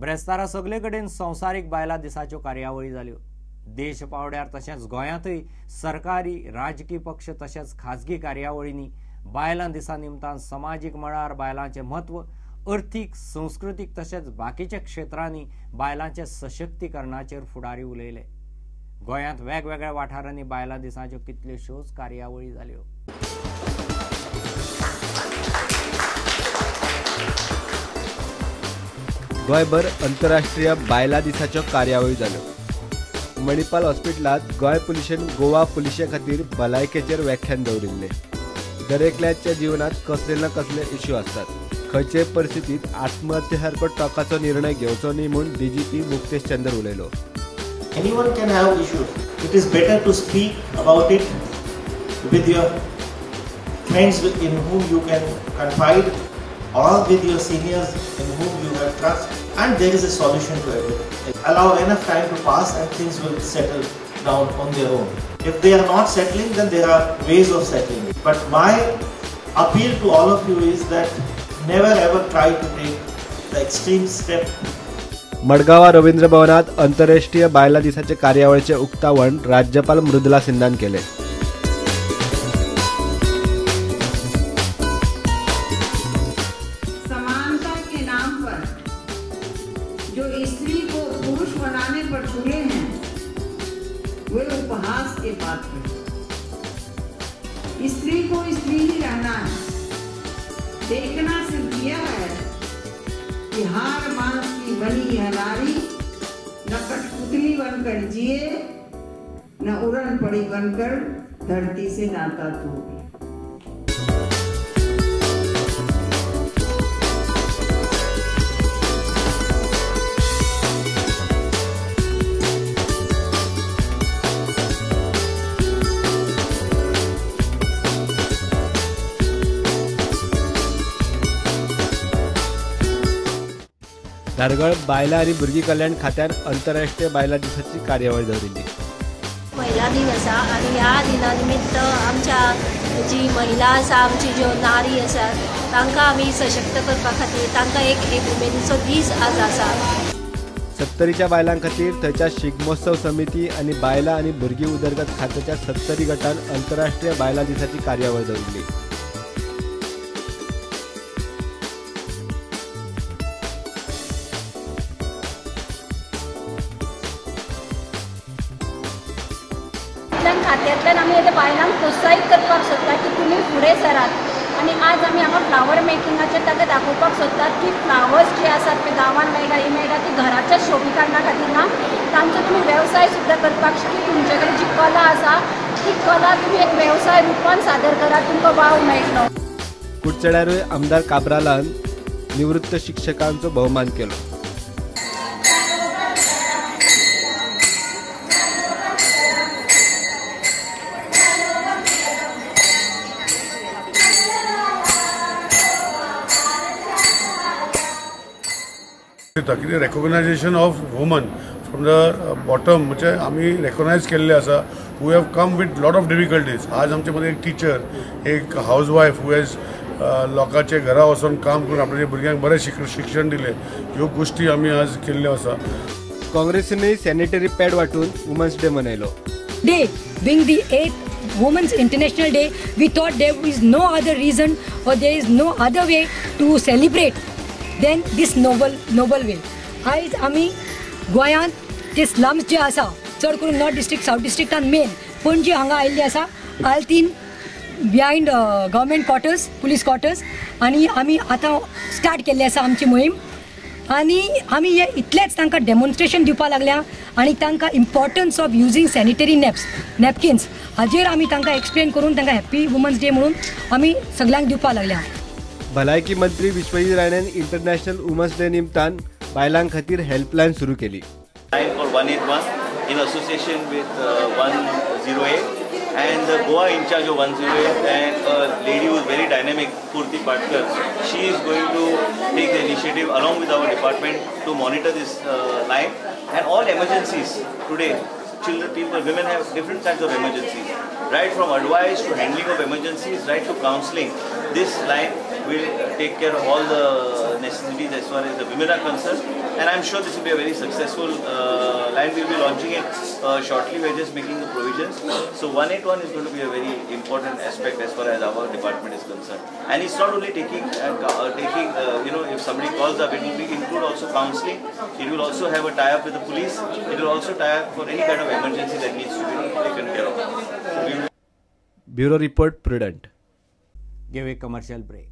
ब्रेस्तारा सगळे कडेन संवसारीक बायलां दिसाच्यो कार्यावळी जाल्यो. देश पावड्यार तशेंच गोंयांतय सरकारी राजकी पक्ष तशेंच खाजगी कार्यावळींनी बायलां दिसा निमतान समाजीक मळार बायलांचें म्हत्व, अर्थीक, संस्कृतीक तशेंच बाकीच्या क्षेत्रांनी बायलांचे सशक्तीकरणाचेर फुडारी उलयले. गोंयांत वेगवेगळ्या वाठारांनी बायलां दिसाच्यो कितल्योश्योच कार्यावळी जाल्यो. गोंयभर आंतरराष्ट्रीय बायलां दिसाच्यो कार्यावळी जाल्यो. मणिपाल हॉस्पिटलांत गोंय पुलिशेन गोवा पुलिशे खातीर भलायकेचेर व्याख्यान दवरिल्लें. दरेकल्याच्या जिवनात कसले ना कसले इश्यू आसतात. खंयचेय परिस्थितीत आत्महत्ये सारको टोकाचो निर्णय घेवचो न्ही म्हूण डीजीपी मुक्तेश चंद्र उलयलो. Anyone can have issues. It is better to speak about it with your friends in whom you can confide or with your seniors in whom you have trust, and there is a solution to everything. Allow enough time to pass and things will settle down on their own. If they are not settling, then there are ways of settling it. But my appeal to all of you is that never ever try to take the extreme step. मडगांवा Ravindra भवनात आंतरराष्ट्रीय बायलां दिसाचे कार्यावळीचें उक्तावण राज्यपाल मृदुला सिन्हान केलें. समानता K नाम पर जो स्त्री को पुरुष बनाने पर तुले हैं, वे उपहास के पात्र हैं. स्त्री को स्त्री ही रहना है. देखना सिर्फ यह है कि हार मांस की बनी यह नारी न कठपुतली बनकर जिए, न उड़न पड़ी बनकर धरती से नाता तोड़े. धारगळ बायलां आनी भुरगीं कल्याण खात्यान आंतरराष्ट्रीय बायलां दिसाची कार्यावळ दवरिल्ली. महिला दिन आसा आनी ह्या दिना निमित्त आमच्या जी महिला आसा, आमची ज्यो नारी आसा तांकां आमी सशक्त करपा खातीर तांकां एक उमेदीचो दीस आज आसा. सत्तरीच्या बायलां खातीर थंयच्या शिगमोत्सव समिती आनी बायलां आनी भुरगीं उदरगत खात्याच्या सत्तरी गटान आंतरराष्ट्रीय बायलां दिसाची कार्यावळ दवरिल्ली. खात्यांतल्यान आमी आतां बायलांक प्रोत्साहीत करपाक सोदता की तुमी फुडें सरात आनी आज आमी हांगा फ्लावर मेकिंगाचेर ताका दाखोवपाक सोदतात की फ्लावर्स जे आसात ते गांवांत मेळटा, ही मेळटा, ती घराच्या शोभिकरणा खातीर ना, तांचो तुमी वेवसाय सुद्दां करपाक शकता. तुमचे कडेन जी कला आसा ती कला तुमी एक वेवसाय रुपान सादर करात, तुमकां वाव मेळटलो. कुडचड्यारूय आमदार काब्रालान निवृत्त शिक्षकांचो भोवमान केलो. कितें recognisation of woman from the bottom, म्हणजे आमी रेकॉग्नायज केल्ले आसा who have come with lot of difficulties. आज आमचे मदीं एक टिचर, एक हावज वायफ who has लोकांचे घरा वचून काम करून आपल्या भुरग्यांक बरें शिक्षण दिलें, ह्यो गोश्टी आमी आज केल्ल्यो आसा. काँग्रेसीनूय सॅनिटरी पॅड वांटून वुमन्स डे मनयलो. Day being the 8th Women's International Day, we thought there is no other reason or there is no other way to celebrate than this noble way. आयज आमी गोंयांत ते स्लम्स जे आसा, चड करून north district, south डिस्ट्रिक्टान main Panaji हांगा आयिल्ली आसा, आल्तीन behind government quarters, police quarters, आनी आमी आतां स्टार्ट केल्ली आसा आमची मोहीम. आनी आमी हे इतलेंच तांकां डेमॉन्स्ट्रेशन दिवपाक लागल्या आनी तांकां importance of using sanitary napkins हाजेर आमी तांकां एक्सप्लेन करून तांकां हॅप्पी वुमन्स डे म्हणून आमी सगल्यांक दिवपाक लागल्या. भलायकी मंत्री विश्वजीत राणेन इंटरनॅशनल वुमन्स डे निमतान बायलां खातीर हेल्पलायन सुरू केली. Line for 181 in association with 108 and the Goa in charge of 108 and a lady who is very dynamic, Purti Patkar. She is going to take the initiative along with our department to monitor this line and all emergencies today. Children, people, women have different kinds of emergencies, right from advice to handling of emergencies, right to counseling. This line will take care of all the necessities as far as the women are concerned, and I am sure this will be a very successful line. We will be launching it shortly. We are just making the provisions. So 181 is going to be a very important aspect as far as our department is concerned. And it's not only taking if somebody calls up, it will be include also counseling. It will also have a tie-up with the police. It will also tie up for any kind of emergency that needs to be taken care of. So we will Bureau report, Prudent. Give a commercial break.